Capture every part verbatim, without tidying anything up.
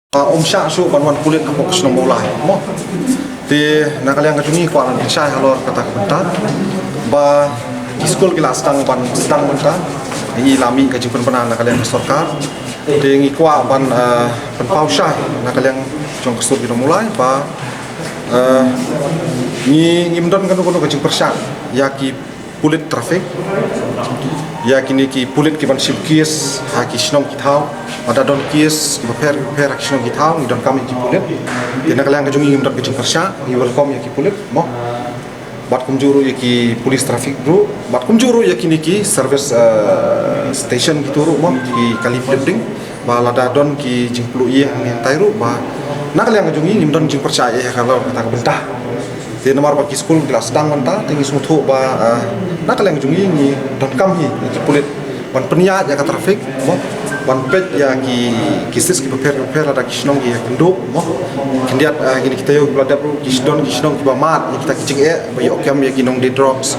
Ba ym shah shuh ban wan pulit hapoh ka shnong Mawlai mo. Te na ka liang ka jong ngi kwah ban pynshai halor kata ka bynta ba ki skul ki la sdang ban sdang mynta. Ngi la mih ka jingpynbna na ka liang ka sorkar. Te ngi kwah ban, eh, pynpaw shai na ka liang jong ka sur ki nong Mawlai ba, eh, ngi ngim don kano kano ka jingpyrshah ïa ki pulit traffic, ïa kine ki pulit ki ban shim case ha ki shnong ki thaw. Lada don case kiba pher kiba pher ha ki shnong ki thaw, ngi donkam ïa ki pulit. Te na ka liang ka jong ngi ngim don ka jingpyrshah, ngi welcome ïa ki pulit mo. Bad kumjuh ruh ïa ki police traffic ruh, bad kumjuh ruh ïa kine ki service, eh, station kito ruh mo, ki kali pulit ding. Ba lada don ki jingpluh ïa hangne hangtai ruh ba na ka liang ka jong ngi ngim don jingpyrshah ïa ka, kata ka bynta. Te namar ba ki skul ki la sdang mynta, te ngi sngewthuh ba, eh, na ka liang ka jong ngi ngi donkam hi ïa ki pulit ban pynïaid ïa ka traffic mo, ban peit ïa ki cases kiba pher kiba pher lada ki shnong ki ïakynduh mo. Khyndiat, eh, kine ki taïew kiba la dep ruh ki don ki shnong kiba mad ïa kita ki jingeh ba ïoh kem ïa ki nongdie drugs,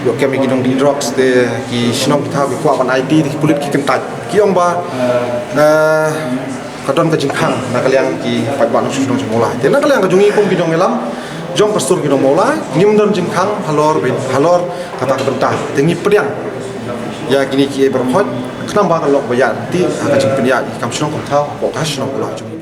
ïoh kem ïa ki nongdie drugs. Te ki shnong ki thaw ki kwah ban aiti, te ki pulit ki kyntait. Ki ong ba, eh, ka don ka jingkhang na ka liang ki paidbah nongshong shnong jong Mawlai. Te na ka liang ka jong ngi kum ki nongïalam jong ka sur ki nong Mawlai, ngim don jingkhang halor ba, halor kata ka bynta. Te ngi pdiang ïa kine ki baroh khoit khnang ba kan long ba ïaid ryntih ha ka jingpynïaid ïa ki kam shnong kam thaw hapoh ka shnong Mawlai jong ngi.